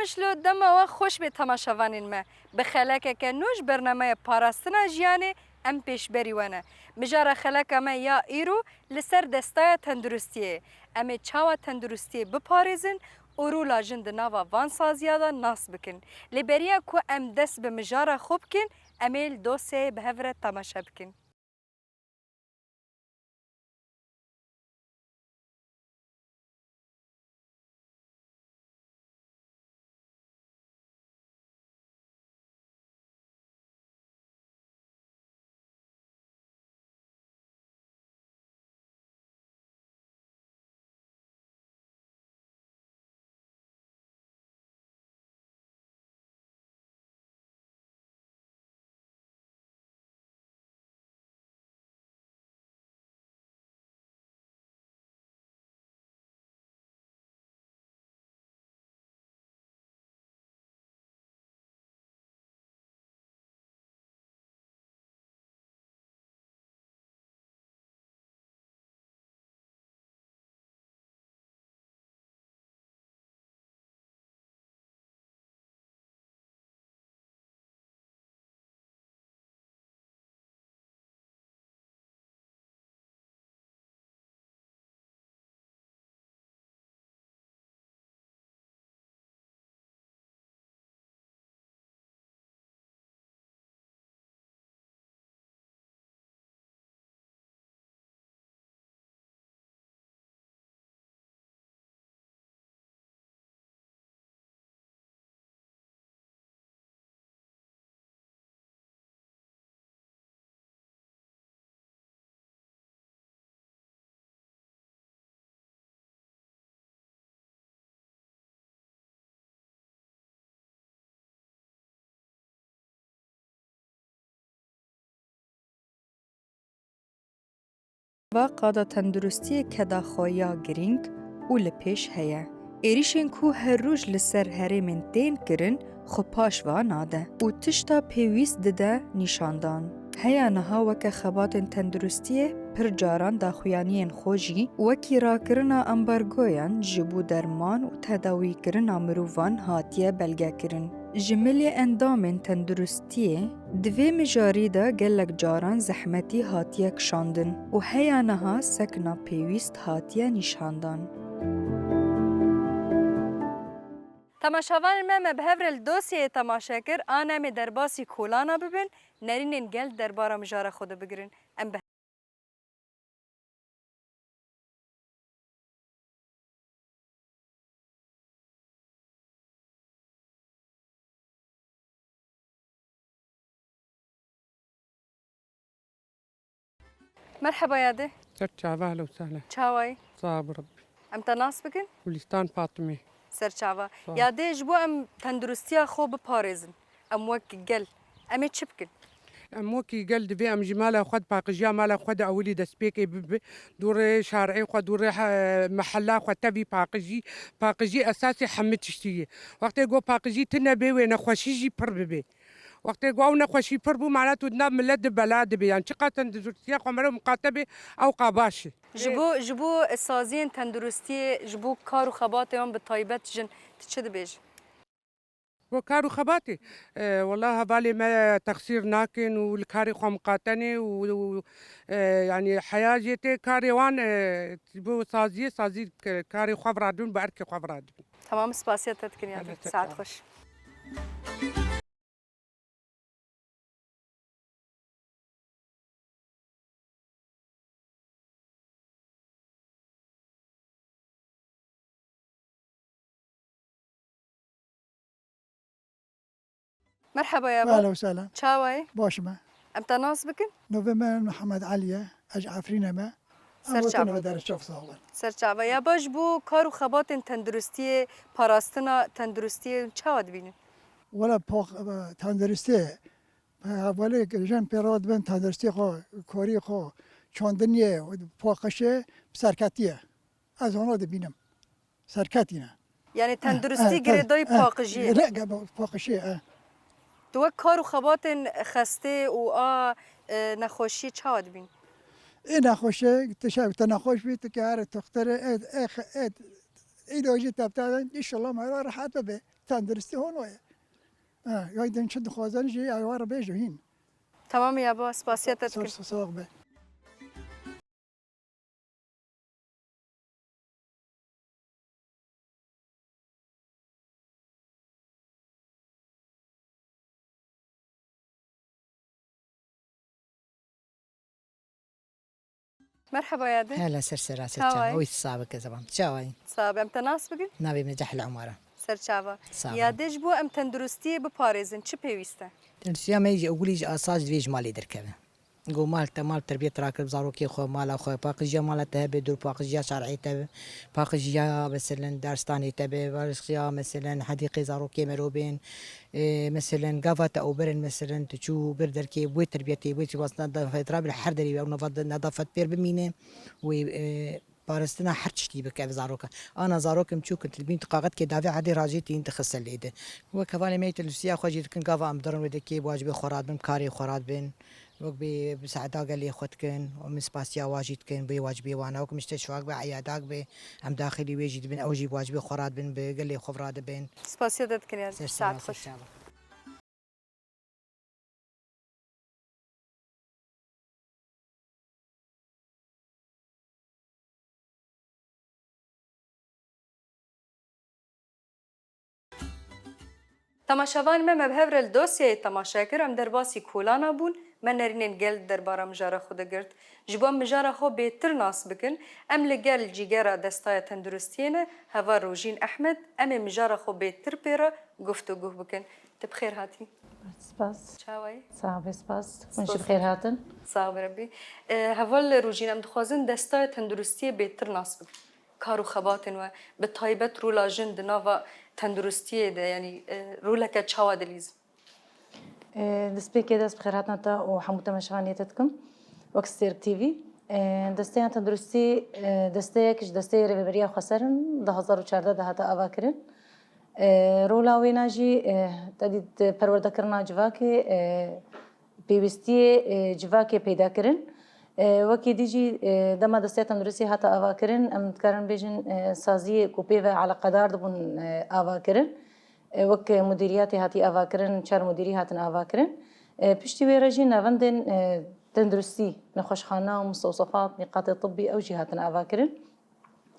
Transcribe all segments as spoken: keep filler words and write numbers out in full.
Şlo dema we xweş bê temaşevanên me. Bi xelekeke nû ji bernameya Parastina Jiyanê em pêşberî we ne. Mijara xeleka me ya îro li ser destaya tenduristiyê ye. Em ê çawa tenduristiyê biparêzin û rola jin di nava van saziya de nas bikin. Lê beriya ku em dest bi mijara xwe bikin, em ê li dosyayê bi hev re temaşe bikin. Va qada tenduristiyê keda xwe ya girîng û li pêş heye. Êrîşên ku her roj li ser herêmên tên kirin, xwe paş va nade û tişta pêwîst dide nîşandan. Heya niha weke xebatên tenduristiyê pir caran daxuyaniyên xwe jî wekî rakirina ambargoyan ji bo derman û tedawîkirina mirovan hatiye belgekirin. Ji milê endamên tenduristiyê di vê mijarî de gelek caran zehmetî hatiye kişandin û heya niha sekna pêwîst hatiye nîşandan. Temaşevanên me, me bi hev re li dosyeyê temaşe kir, an em ê derbasî kolana bibin, nerînên gel derbara mijara xwe de bigirin. Em bi Merheba yadê. Ser çava, ehlen û sehlen. Çawayî? Sax bi Rebbî. Em te nas bikin? Gulîstan Fatimê. Ser çava. Sağ ol. Yadê, ji bo em tenduristiya xwe biparêzin, em wek gel, em ê çi bikin? Em wekî gel divê em ji mala xwe, di paqijiya mala xwe de ewilî destpêkê bibe. Dûrê şarê xwe, dûrê he-, mehela xwe tevî paqijî. Paqijî esasê hemî tiştî ye. Wextê ku paqijî tune bê, wê nexweşî jî pir bibe. Wextê ku ew nexweşî pir bû, mala tu di nav milet de bela dibe. Yan çiqas tenduristiya xwe meriv miqate be, ew qa baş e. Ji bo, ji bo saziyên tenduristiyê, ji bo kar û xebatê wan bi taybet jin, tu çi dibêjî? Bo kar û xebatê, e, wela hevalê me texsîr nakin û li karê xwe miqate ne û, û, e, yanî heya jê tê karê wan, e, bo saziyê, sazî karê xwe viradibin, bi erkê xwe viradibin. Tamam, spasiya te dikin ya. Saet xweş. Merheba yabo. Ehlen û sehlen. Çawa yî? Baş me. Em te nas bikin? Navê me Mihemed Elî ye. Ez ji Efrînê me. Ser çava. Em wê derê çav sax bin. Ser çava. Yabo, ji bo kar û xebatên tenduristiyê, parastina tenduristiyê çawa dibînin? Wela pa-, tenduristiyê, hevalê jin pê re dibin tenduristiyê xwe, kariyê xwe, çandiniyê, paqijê, bi serketiyê. Ez wana dibînim. Serketî ne. Yani tenduristî girêdayî paqijiyê. Paqijiyê, eh. Tu wek kar û xebatên xestê û a, e, nexweşiyê çawa dibîn? Ê nexweşê, tu şev te nexweş bî, tu ke here toxterê, ê, ê, ê, îlacî te bide, înşallah me re rehet bibe. Tenduristî hon o ye. Ha, ya din çi dixwazin jî ew re bêjo hîn. Tamam ya bo, spasiya te dikim. Sağ, sağ be. Merheba yadê. Hela ser sera ser çava. Wî sabe ke zaman. Çawayî? Sabe, em te nas bikin? Navê min Cehl Umara. Ser çava. Sağ ol. Yadê ji bo em tenduristiyê biparêzin, çi pêwîst e? Tenduristiya me jî ewilî ji asas divê ji malê derkeve. Go mal te mal terbiyet rakir zarokê xwe, mala xwe, paqijiya mala te hebe, dur paqijiya şar'ê te be, paqijiya, meselen, derstanê te be, paqijiya, meselen, hedîqê zarokê mero bên, e, meselen, gava te ew berin, meselen, tu çû bir derkê, wê terbiyetê, wê çi wazna da fetra bir her derê ew nava da nadafet pêr bimîne, wê, e, parastina her tiştî bike ev zaroka. Ana zarokê min çûkin, tu dibîn tu kaxetkê davê hedê rajê tîn dixise lê de. Wek hevalê me yê tenduristiya xwe jî dikin, gava em dirin wê dekê, wacibê xwe radibin, karê xwe radibin. Wek bê bi saeta gelê xwe dikin û min spasiya wa jî dikin, bê wacibê wana. Wek min ji te şivak be, eyadak be, em daxilî wê jî dibin, ew jî bi wacibê xwe radibin, bi gelê xwe radibin. Spasiya te dikin ya. Ser saet xweş. Temaşevanê me, me bi hev re li dosyayê temaşe kir. Em derbasî kolana bûn. Me nerînên gel derbara mijara xwe de girt. Ji bo em mijara xwe bêtir nas bikin, em li gel cîgera Destaya Tenduristiyê ne, heval Rojîn Ehmed, em ê mijara xwe bêtir pê re guftûgû bikin. Tu bi xêr hatî. Spas. Çawa yî? Sax be, spas. Hûn jî bi xêr hatin. Sax be Rebbî. E, heval Rojîn, em dixwazin Destaya Tenduristiyê bêtir nas bikin. Kar û xebatên we, bi taybet rola jin di nava tenduristiyê de, yanî, e, roleke çawa dilîzin? E, destpêkê dest bi xêrhatina te û hemû temaşevaniyê te dikim. Wek Stêrk T V. E, Desteya Tenduristî, e, desteyek ji desteyê Rêveberiya Xweser in, du hazar û çardeh de hate avakirin. E, rola wêna jî, e, te dît perwerdekirina civakê, e, pêwîstiyê, e, civakê peyda kirin. E, wekî dî jî, e, dema Desteya Tenduristî hate avakirin, em dikarin bêjin, e, saziyê ku pê ve eleqedar dibûn, e, avakirin. E, wek mudîriyatê hatî avakirin, çar mudîrî hatin avakirin. E, piştî wê re jî navendên, e, tenduristî, nexweşxana û mistewsefat, nîqatê tibbî ew jî hatin avakirin.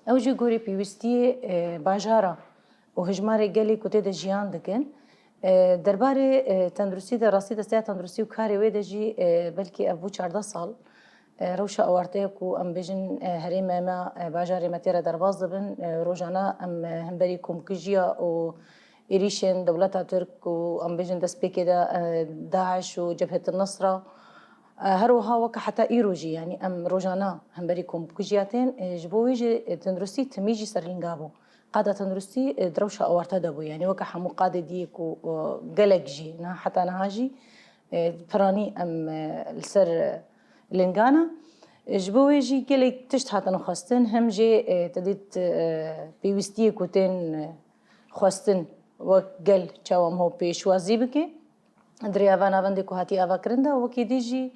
Ew jî gorî pêwîstiyê, e, bajara û hijmarê gelê ku tê de jiyan dikin. E, derbarê, e, tenduristî de rastî desteya tenduristî û karê wê de jî, e, belkî ev bû çardeh sal, e, rewşa ewarteye ku em bêjin, e, herêmê me, e, bajarê me tê re derbas dibin. E, rojana em, e, hemberî komkujiya û êrîşên dewleta Tirk û em bêjin destpêkê de, e, DAIŞ û Cebhet Nusra, e, her wiha weke heta îro jî, yanî em rojana hemberî komkujiya tên, e, ji bo wê jî, e, tenduristî timî jî ser linga bû. Qada tenduristî, e, di rewşa ewarte de bû, yanî weke hemû qadê diyê ku, e, gelek jî, niha heta niha jî, e, piranî em, e, li ser, e, linga ne. E, ji bo wê jî gelek tişt hatin xwestin, hem jê, e, te dît, e, pêwîstiyê ku tên, e, xwestin wek gel çawa em ho pêşwazî bike. Di rêya van navendê ku hatî avakirin de, wekî dî jî,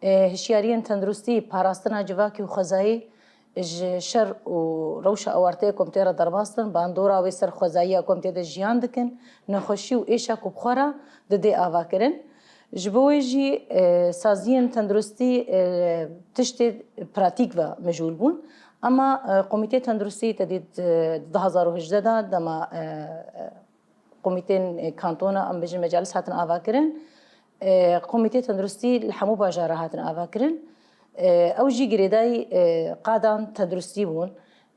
e, hişyariyên tenduristî, parastina civakî û xwezayî ji şer û rewşa ewarteyê ku em tê re derbas din, bandora wê ser xwezayiya ku em tê de jiyan dikin, nexweşî û êşa ku bi xwe re didê avakirin. Ji bo wê jî, e, saziyên tenduristî, e, tiştê pratîk ve mijûl bûn. Ema, e, Komîtê Tenduristî te dît, e, du hazar û hejdeh de dema, e, komîtên, e, kantona, em bêjin mecalis hatin avakirin. E, Komîtê Tenduristî li hemû bajara hatin avakirin. E, ew jî girêdayî, e, qadan tenduristî bûn.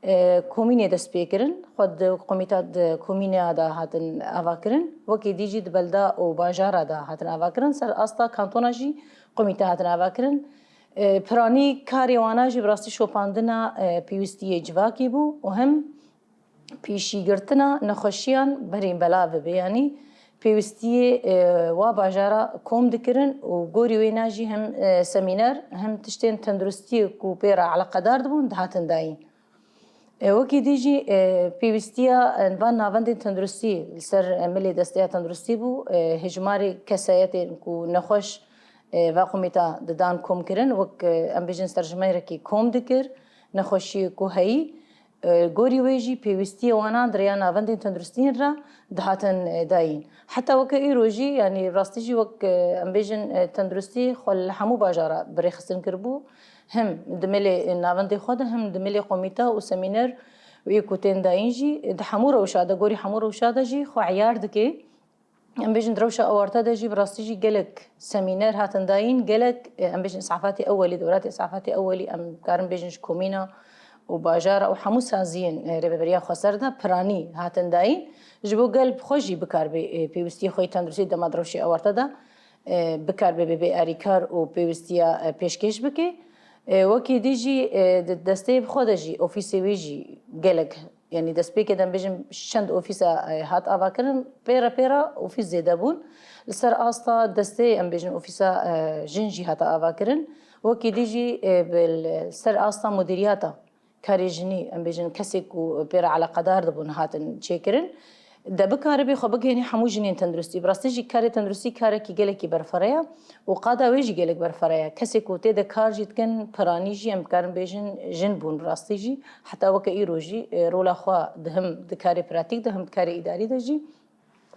E, komînê dest pê kirin, xwe di komîta di komîneya de hatin avakirin. Wekî dî jî di belda û bajara de hatin avakirin. Ser asta kantona jî komîte hatin avakirin. E, piranî karê wana jî bi rastî şopandina, e, pêwîstiyê civakî bû û hem pêşîgirtina nexweşiyan berî bela bibe, yanî pêwîstiyê, e, wa bajara kom dikirin û gorî wêna jî hem, e, semîner hem tiştên tenduristiyê ku pê re eleqedar dibûn dihatin dayîn. E, wekî dî jî, e, pêwîstiya, e, van navendên tenduristî li ser, e, milê desteya tenduristî bû, e, hejmarê kesayetên ku nexweş, e, va komîta didan kom kirin, wek, e, em bêjin serjimeyrekî kom dikir, nexweşiyê ku heyî, E, gorî wê jî pêwîstiyê wana di rêya navendên tenduristiyên re dihatin, e, dayîn. Heta weke îro jî, yanî rastî jî wek, e, em bêjin, e, tenduristî xwe li hemû bajara bi rêxistin kiribû. Him di milê navendê xwe de, him di milê komîte û semîner û yê ku tên dayîn jî, di hemû rewşa de, gorî hemû rewşa de jî xwe eyar dike. Em bêjin di rewşa awarte de jî bi rastî jî gelek semîner hatin dayîn, gelek, e, em bêjin îsafetê ewelî, dewretê îsafetê ewelî, em karin bêjin ji komîna û bajara û hemû saziyên, e, Rêveberiya Xweser de piranî hatin dayîn. Ji bo gel bi xwe jî bikar bê, e, pêwîstiyê xwe yê tenduristî dema di rewşê awarte de, e, bikar bê bê, bê arîkar û pêwîstiya, e, pêşkêş bike. E, wekî dî jî, e, di desteyê bi xwe de jî, ofîsê wê jî gelek, yanî destpêkê de em bêjin çend ofîsa, e, hat avakirin, pê re pê re ofîs zêde bûn. Li ser asta desteyê em bêjin ofîsa, e, jin jî hate avakirin. Wekî dî jî, e, bi, li ser asta mudîriyata karê jinî, em bêjin kesê ku pê re eleqedar dibûn, hatin çêkirin. De bikaribê xwe bigihînî hemû jinên tenduristî. Bi rastî jî karê tenduristî karekî gelekî berfireh e û qada wê jî gelek berfireh e. Kesê ku tê de kar jî dikin, piranî jî em dikarin bêjin jin bûn bi rastî jî. Heta weke îro jî, e, rola xwe di him di karê pratîk de, him di karê îdarî de jî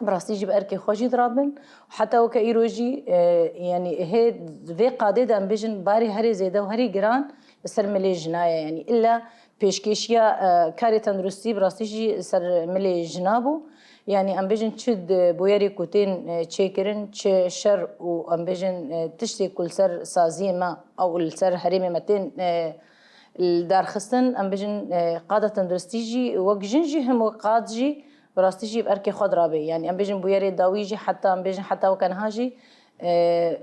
bi rastî jî bi erkê xwe jî dirabin. Heta weke îro jî, e, yanî hê vê qadê de em bêjin barê herê zêde û herê giran li ser milê jina ye. Yanî illa pêşkêşiya, e, karê tenduristî bi rastî jî li ser milê jina bû. Yanî em bêjin çi di bûyerê ku tên, e, çêkirin, çi şer û em bêjin, e, tiştê ku li ser saziyê me ew li ser herêmê me tên, e, li darxistin, em bêjin, e, qada tenduristî jî wek jin jî him wek qad jî bi rastî jî bi erkê xwe dirabê. Yanî em bêjin bûyerê dawî jî heta em bêjin heta weke niha jî, e,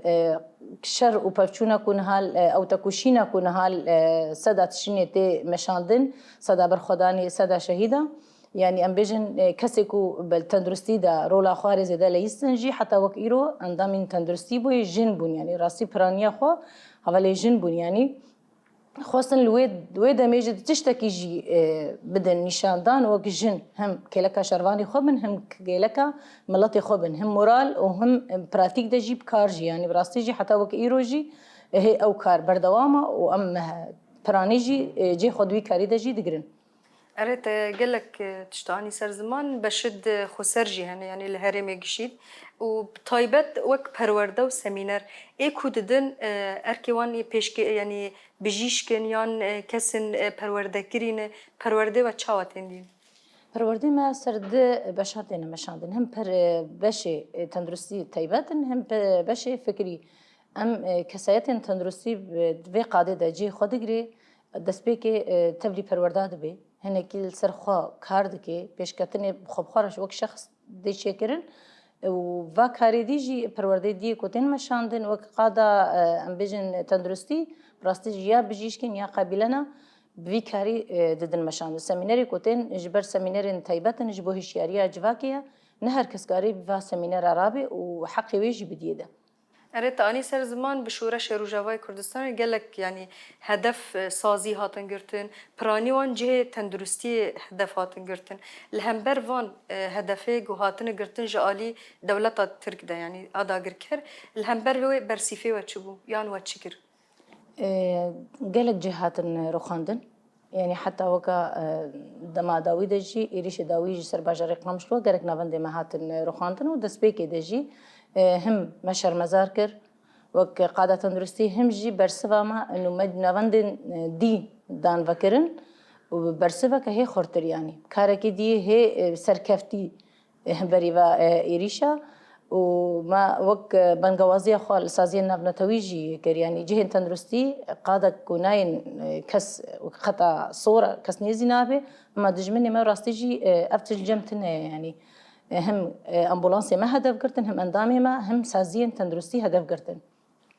e, şer û pevçûna ku niha, e, ew tekoşîna ku niha, e, seda tişînê tê meşandin, seda berxwedanê, seda şehîda. Yanî em bêjin, e, kesê ku bi tenduristî de rola xwe rê zêde leyîstin jî heta wek îro endamên tenduristî bûyê jin bûn. Yanî rastî piraniya xwe hevalê jin bûn. Yanî xwestin li wê, wê demê jî di tiştekî jî, e, bidin nîşandan wek jin, him kêleka şervanê xwe bin, him kêleka miletê xwe bin, him moral û him, e, pratîk de jî bi kar jî, yanî bi rastî jî heta wek îro jî, e, hê ew kar berdewam e û em, e, piranî jî, e, cihê xwe di wî karî de jî digirin. Erê, te gelek, e, tişta anî ser ziman, beşid, e, xweser jî hene, yanî li herêmê gişît û bi taybet wek perwerde û semîner ê ku didin, e, erkê wan ê pêşke-, yanî bijîşk in yan, e, kes in, e, perwerdekirî ne, perwerdê we çawa tên dîn? Perwerdê me ser di beşan têne meşandin. Him per-, e, beşê, e, tenduristî taybet in, him pe-, beşê fikirî. Em, e, kesayetên tenduristî bi, di vê qadê de cihê xwe digirê, destpêkê, e, tevlî perwerda dibe. Hinekî li ser xwe kar dike, pêşketinê bi xwe bi xwe re wek şexs dê çêkirin. Û va karê dî jî perwerdê diyê ku tên meşandin, wek qada, e, em bêjin tenduristî, bi rastî jî ya bijîşk in ya qebîlena, bi vî karî, e, didin meşandin. Semînerê ku tên ji ber semînerên taybet in ji bo hişyariya civakê ye, ne her kes karî bi va semînera rabe û heqê wê jî bidiyê de. Erê, te anî ser ziman, bi Şoreşê Rojavayê Kurdistanê gelek, yanî hedef, e, sazî hatin girtin, piranî wan cihê tenduristiyê hedef hatin girtin. Li hember van, e, hedefê ku hatine girtin ji alî dewleta Tirk de, yanî a dagirker, li hember wê bersîfê we çi bû yan we çi kir? E, gelek cih hatin rûxandin. Yanî heta weka, e, dema dawî de jî, êrîşê dawî ji ser bajarê Qamişlo gelek navendê me hatin, e, rûxandin û destpêkê de jî, e, him me şermezar kir, wek qada tenduristî, him jî bersiva me nû me navendên, e, dî dan vekirin û bersiveke hê xurtir, yanî karekî dî hê, e, serkeftî, e, berî va, e, êrîşa û me wek, e, bengewaziya xwe li saziyên navnetewî jî kir, yanî cihên tenduristî qadek ku nayên, e, kes xeta sor e, kes nêzî nabe, ema dijminê me rastî jî, e, ev tişt cem tune ye, yanî, e, him, e, ambulansê me hedef girtin, him endamê me, him saziyên tenduristî hedef girtin.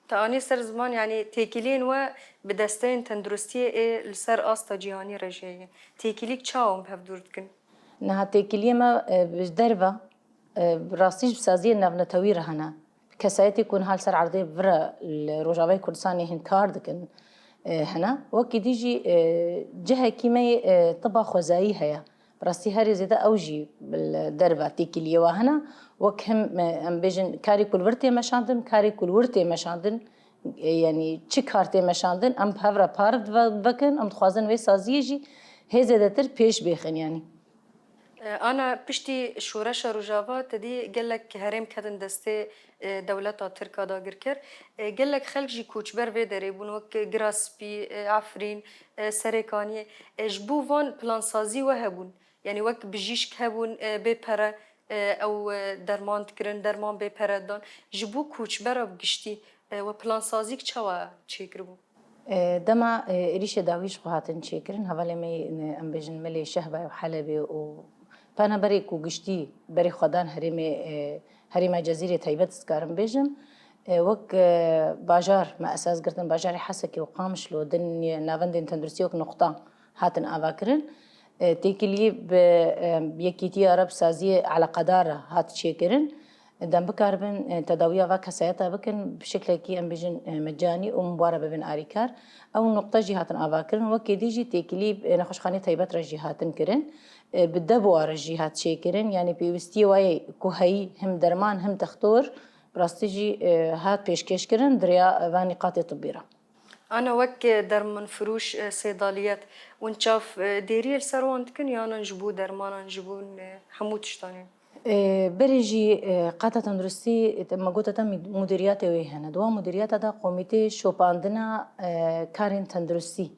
Te anî ser ziman, yanî têkiliyên we bi desteyên tenduristiyê ê li ser asta cîhanî re jî heye. Têkilîk çawa hûn bi hev dûr dikin? Niha têkiliyê me, e, bi derve, e, bi rastî ji saziyên navnetewî re hene. Kesayetê ku niha li ser erdê vir e li Rojavayê Kurdistanê hîn kar dikin, e, hene. Wekî dî jî, e, cihekî me yê, e, tiba xwezayî heye. Bi rastî herî zêde ew jî li derve têkiliyê we hene. Wek him, e, em bêjin karê ku li vir tê meşandin, karê ku li wir tê meşandin, e, yanî çi kar tê meşandin, em bi hev re par ve-, vekin, em dixwazin wê saziyê jî Hê zêdetir pêş bêxin, yanî. E, Ana, piştî şoreşa Rojava te dî gelek herêm ketin destê, e, dewleta Tirk a dagirker. E, gelek xelk jî koçber vê derê bûn, wek Giraspî, e, Efrîn, e, Serêkaniyê. E, ji bo van plansazî we hebûn. Yanî wek bijîşk hebûn, e, bê pere, e, ew, e, derman dikirin, derman bê pere didan. Ji bo koçbera bi giştî, e, we plansazîk çawa çêkiribû? E, dema, e, êrîşê dawî ji xwe hatin çêkirin, hevalê me yê, em bêjin, Milê Şehba û Helebê û penaberê ku giştî berê xwe dan herêmê, e, herêma Cezîrê taybet, dikarim bêjim, e, wek, e, bajar me esas girtin, bajarê Hesekê û Qamişlo, din navendên tenduristî wek nuqta hatin avakirin. E, têkilî bi, e, Yekîtiya Arab Saziyê Eleqedar re hat çêkirin. Dem bikaribin, e, tedawiya va kesayeta bikin, bi şeklekî, em bêjin, e, mecanî û min wara bibin arîkar. Ew nuqte jî hatin avakirin. Wekî dî jî têkilî, e, nexweşxanê taybet re jî hatin kirin. E, bi debo re jî hat çêkirin. Yanî pêwîstiyê wayê ku heyî him derman him textor, bi rastî jî, e, hat pêşkêş kirin, di rêya va nîqatê tibbî re. Ana wek, e, dermanfirûş, e, seydaliyet, hûn çav, e, dêriyê li ser wan dikin, yan ji bo dermanan, ji bo, e, hemû tiştan e? E, berê jî, e, qata tenduristî, e, me gote te mî-, mudîriyatê wê hene. Di wan mudîriyata de komîtê şopandina, e, karên tenduristî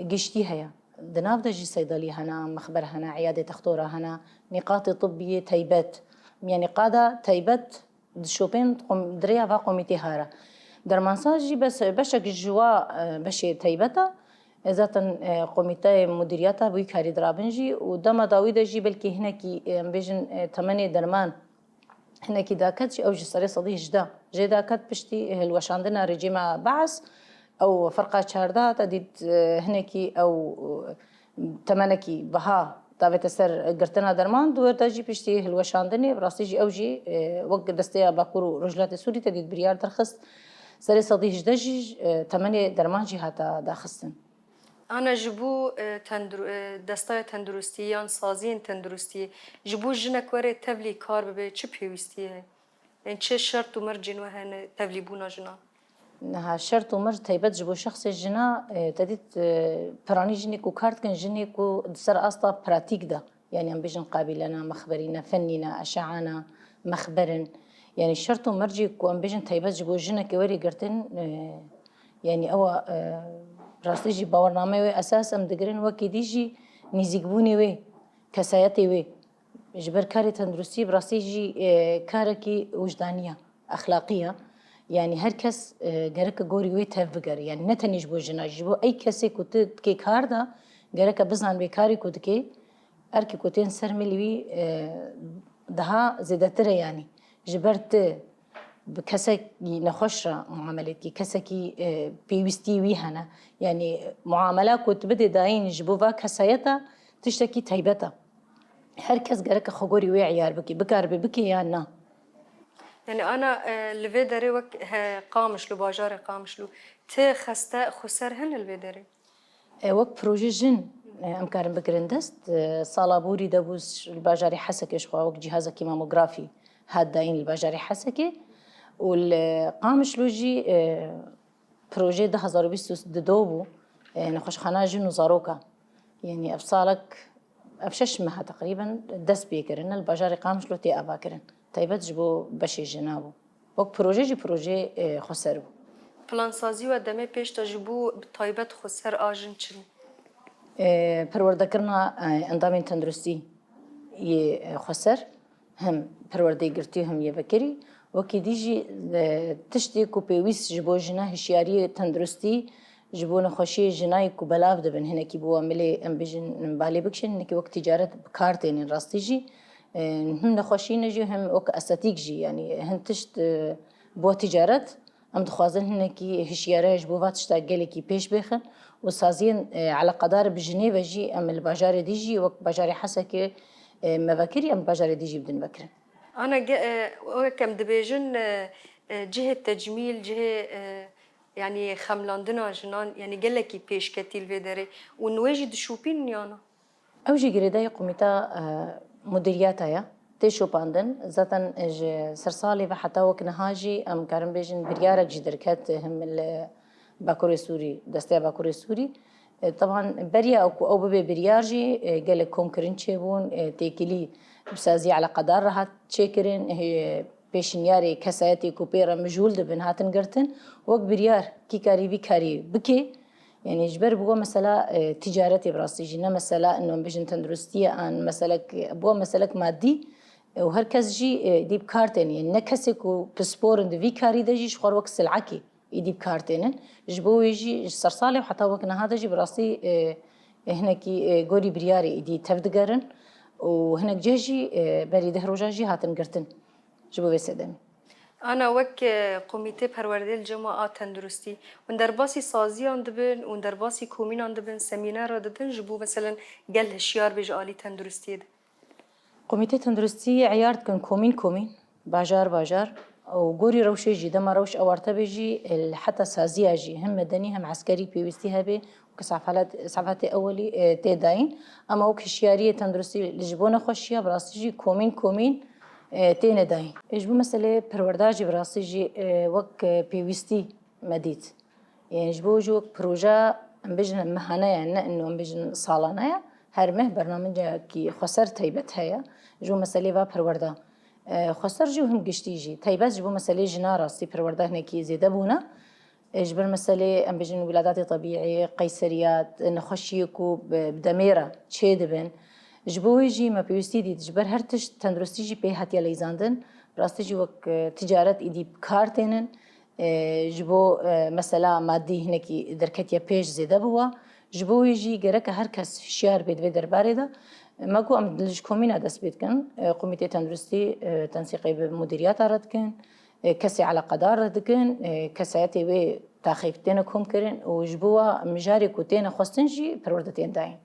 giştî heye. Di nav de jî seydalî hene, mexber hene, îyadê textora hene, nîqatê tibbiyê taybet. Yanî qada taybet dişopên qom-, di rêya va komîtê hare. Dermansaz jî bes, beşek ji wa, e, beşê taybet e. E, zaten, e, komîteyê mudîriyata wî karî dirabin jî û dema dawî de jî belkî hinekî, e, em bêjin, e, temenê derman hinekî daket jî, ew ji serê sedî hejdeh jê daket piştî hilweşandina rejîma Beas. Ew ferqa çardeh te dît, e, hinekî ew, e, temenekî biha davête ser girtina derman, di wir de jî piştî hilweşandinê, bi rastî jî ew jî, e, wek desteya Bakur û Rojhilatê Sûrî te dît biryar derxist, serê sedî hejdeh jî, e, temenê derman jî hata daxistin. Ana ji bo, e, tendur-, e, destaya tenduristî yan saziyên tenduristî, ji bo jinek were tevlî kar bibe, çi pêwîstiyê heye? Ên çi şert û mercên we hene tevlîbûna jinan? Niha şert û merc taybet ji bo şexsê jina, e, te dît, e, piranî jinê ku kar dikin, jinê ku di ser asta pratîk de, yanî em bêjin qabîlena, mexberîne, fennîne, eşeana, mexberin. Yanî şert û mercê ku em bêjin taybet ji bo jinekê werê girtin, e, yanî ew e, rastî jî bawernameyê wê esas em digirin, wekî dî jî nîzîkbûnê wê, kesayetê wê. Ji ber karê tenduristî bi rastî jî, e, karekî wijdanî ye, exlaqî ye. Yanî her kes, e, gereke gorî wê tev bigere. Yanî ne tenê ji bo jina, ji bo ey kesê ku tu dikê kar de gereke bizanibê karê ku dikê, erkê ku tên ser milî wî, e, daha zêdetir e yanî. Ji ber tu bi kesekî nexweş re muamele dikî, kesekî, e, pêwîstî wî hene. Yanî muamela ku tu bidê dayîn ji bo va kesayeta tiştekî taybet e. Her kes gereke xwe gorî wê îyar bike, bikaribe bike yan na. Yanî ana, e, li vê derê wek he Qamişlo, bajarê Qamişlo, ti xeste xweser hene li vê derê? E, wek proje jin, e, em karin bigirin dest. E, sala borî de bû li bajarê Hesekê ji xwe wek cîhazekî mamografî hat dayîn li bajarê Hesekê. Û li Qamişlo jî, e, Projeyê du hazar û bîst û du bû, e, nexweşxana jin û zaroka. Yanî ev salek, ev şeş meha teqrîben dest pê kirine, li bajarê Qamişlo tê avakirin. Taybet ji bo beşê jina bû. Wek proje jî projeyê, e, xweser bû. Plansazî we demê pêş de ji bo bi taybet xweser a jin çi ne? E, perwerdekirina, e, endamên tenduristî yê, e, xweser. Him perwerdeyê girtî û him yê vekerî. Wekî dî jî, e, tiştê ku pêwîst ji bo jina hişyariyê tenduristî, ji bo nexweşiyê jinayê ku belav dibin, hinekî bi wa milê, em bêjin, balê bikişin, hinekî wek ticaret bi kar tênin rastî jî. E, him nexweşî ne jî, him wek estetîk jî, yanî hin tişt, e, bi wa ticaret. Em dixwazin hinekî hişyariya ji bo va tişta gelekî pêş bêxin û saziyên, e, eleqedar bi jinê ve jî em li bajarê dî jî wek bajarê Hesekê, e, me vekirî, em li bajarê dî jî bidin vekirin. Ana ge-, e, wek em dibêjin, e, e, cihê tecmîl, cihê, e, yanî xemlandina jinan, yanî gelekî pêşketî li vê derê û wê jî dişopînin ya na? Ew jî girêdayî komîta, e, mudiriyata ye. Tê şopandin. Zaten ji sersalê ve heta wek niha jî em karin bêjin biryarek jî derket him li Bakurê Sûrî, desteya Bakurê Sûrî. E, teban beriya ku ew bibe biryar jî, e, gelek komkirin çêbûn, e, têkilî bi sazî eleqedar re hat çêkirin, e, pêşinyarê kesayetê ku pê re mijûl dibin hatin girtin, wek biryar kî karî vî karî bike. Yanî ji ber bi we mesela, e, ticaretê bi rastî jî ne mesela ino em bêjin tenduristiyê an meselek, bi we meselek madî, e, û her kes jî, e, dî bi kar tên. Yanî ne kesê ku pispor in di vî karî de jî ji xwe re wek silekê îdî bi kar tênin. Ji bo wê jî ji sersalê û heta wek niha de jî bi rastî, e, e, hinekî, e, gorî biryarê îdî tev digerin û hinek cih jî, e, berî deh roja jî hatin girtin ji bo vê sedemê. Ana wek, e, komîtê perwerdê li cem we a tenduristî, hûn derbasî saziyan dibin, hûn derbasî komînan dibin, semînera didin ji bo meselen gel hişyar bê ji alî tenduristiyê de? Komîtê tenduristî eyar dikin komîn komîn, bajar bajar û gorî rewşê jî, dema rewş ewarte be jî, li heta saziya jî hem medenî hem eskerî pêwîstî hebe û kesafet-, sefetê ewelî, e, tê dayîn. Ama wek hişyariyê tenduristî li ji bo nexweşiya bi rastî jî komîn komîn, e, têne dayîn. E, ji bo meselê perwerda jî bi rastî jî, e, wek, e, pêwîstî me dît. Ê, ji bo jî wek proje, em bêjin mehane ye, ne ino em bêjin salane ye. Her meh bernamecekî xweser taybet heye. Ji bo meselê va perwerda. E, xweser jî û him giştî jî. Taybet ji bo meselê jina rastî perwerda hinekî zêde bûne. E, ji ber meselê, em bêjin wîladatê tebîî, qeyseriyat, nexweşiyê ku bi, bi demê re çêdibin. Ji bo wê jî me pêwîstî dît, ji ber her tişt tenduristî jî pê hatiye leyzandin. Bi rastî jî wek, e, ticaret îdî bi kar tênin. E, ji bo, e, mesela madî hinekî derketiye pêş zêde biwa. Ji bo wê jî gereke her kes hişyar bê di vê derbarê de. Me got em li ji komîna dest pê dikin. E, komîtê tenduristî, e, tensîqê bi mudîriyata re dikin. E, kesê eleqedar re dikin. E, kesayetê wê taxîf têne komkirin û ji bo wa mijarê ku têne xwestin jî perwerde tên dayîn.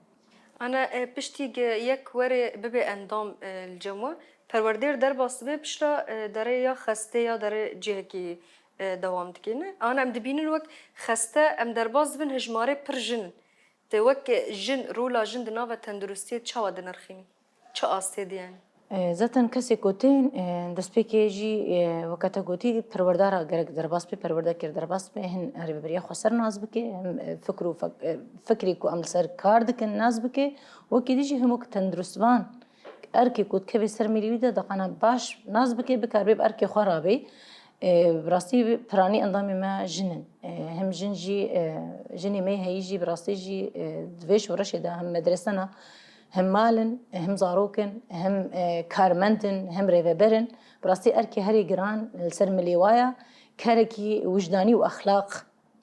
Ana, e, piştî ge-, yek were bibe endam, e, li cem we, perwerdêr derbas dibe, pişta, e, derê ya xestê ya derê cihekî, e, dewam dike, ne? Ana em dibînin wek xeste em derbas dibin hijmarê pir jin in. Te wek jin, rola jin di nava tenduristiyê çawa dinirxînî? Çi astê de yani? E, zaten kesê ku tên, e, destpêkê jî, e, weke te gotî, perwerdara gerek derbas be, perwerdekir derbas be, hin rêveberiya xweser nas bike, hem, e, fikr û fek-, e, fikrê ku em li ser kar dikin nas bike, wekî dî jî hemû tenduristvan erkê ku dikeve ser milî wî de daqana baş nas bike, bikar bê bi erkê xwe rabê. E, bi rastî piranî endamê me jin in. E, hem jin jî, e, jinê me heyî jî bi rastî jî, e, di vê şoreşê de hem medrese ne, hem mal in, hem zarok in, hem, e, karmend in, hem rêveber in. Bi rastî erkê herî giran li ser milê wa ye. Kerekî wijdanî û exlaq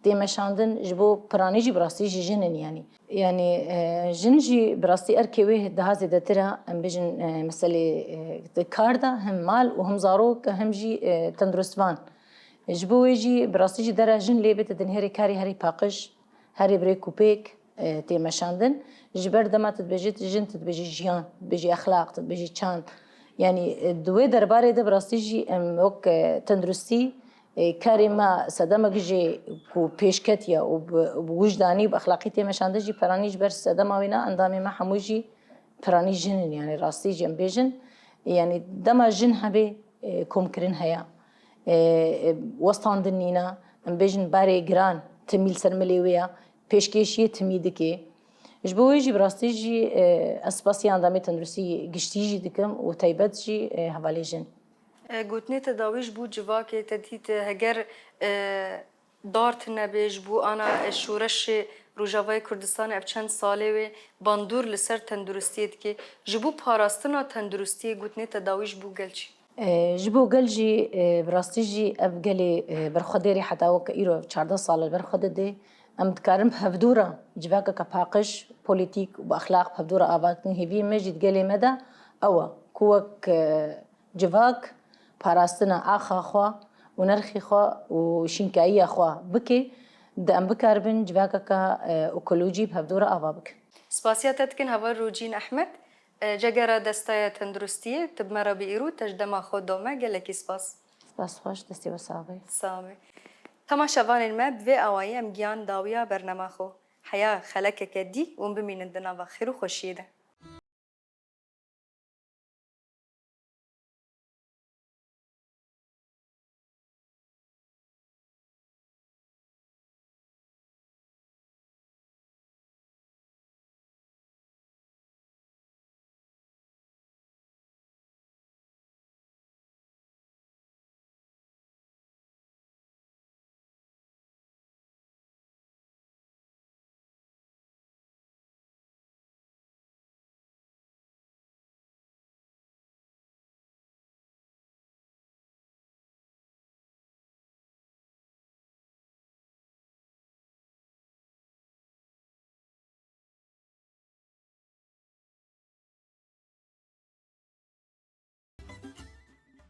tê meşandin, ji bo piranî jî bi rastî jî jin in yanî. Yanî, e, jin jî bi rastî erkê wê daha zêdetir e, em bêjin, e, meselê, e, di kar de hem mal û hem zarok, hem jî, e, tenduristvan. Ji bo wê jî bi rastî jî dera jin lê bê te dinêrê karê herî paqij, herî bi rêk û pêk, e, tê meşandin. Ji ber dema tu dibêjî jin, tu dibêjî jiyan, tu dibêjî exlaq, tu dibêjî çand. Yanî, e, di wê derbarê de bi rastî jî em wek, e, tenduristî, e, karê me sedemek jê ku pêş ketiye û bi, bi wijdanî û bi exlaqî tê meşandin jî peranî ji ber sedema wê ne endamê me hemû jî piranî jin in, yanî rastî jî em bêjin. Yanî dema jin hebê, e, komkirin heye. E, e, westandin nîne, em bêjin barê giran timî li ser milê wê ye, pêşkêşiyê timî dike. Ji bo wê jî bi rastî jî, e, ez spasiya endamê tenduristî giştî jî dikim û taybet jî, e, hevalê jin. E, gotinê te dawî ji bo civakê te dît, e, heger, e, dar tune bê ji bo ana, e, şoreşê Rojavayê Kurdistanê ev çend salê wê bandor li ser tenduristiyê dike. Ji bo parastina tenduristiyê gotinê te dawî ji bo gel çi? E, ji bo gel jî, e, bi rastî jî ev gelê, e, berxwedêrê heta weke îro çardeh sal li ber xwe didê. Em dikarin bi hevdû re civakeke paqij, polîtîk û bi exlaq bi hevdû re ava bikin. Hêviyê me jî di gelê me de ew e ku wek, e, civak parastina axa xwe û nerxê xwe û şînkayiya xwe bike, di em bikaribin civakeke, e, ekolojî bi hevdû re ava bikin. Spasiya te dikin heval Rojîn Ehmed, e, cegera Destaya Tenduristiyê, tu bi me re bî îro, te ji dema xwe da me, gelekî spas. Spas xweş, destê we sax be. Sax be. Temaşevanên me, bi vê awayî em gihan dawiya bernama xwe. Heya xelekeke dî hûn bimînin di nava xêr û xweşiyê de.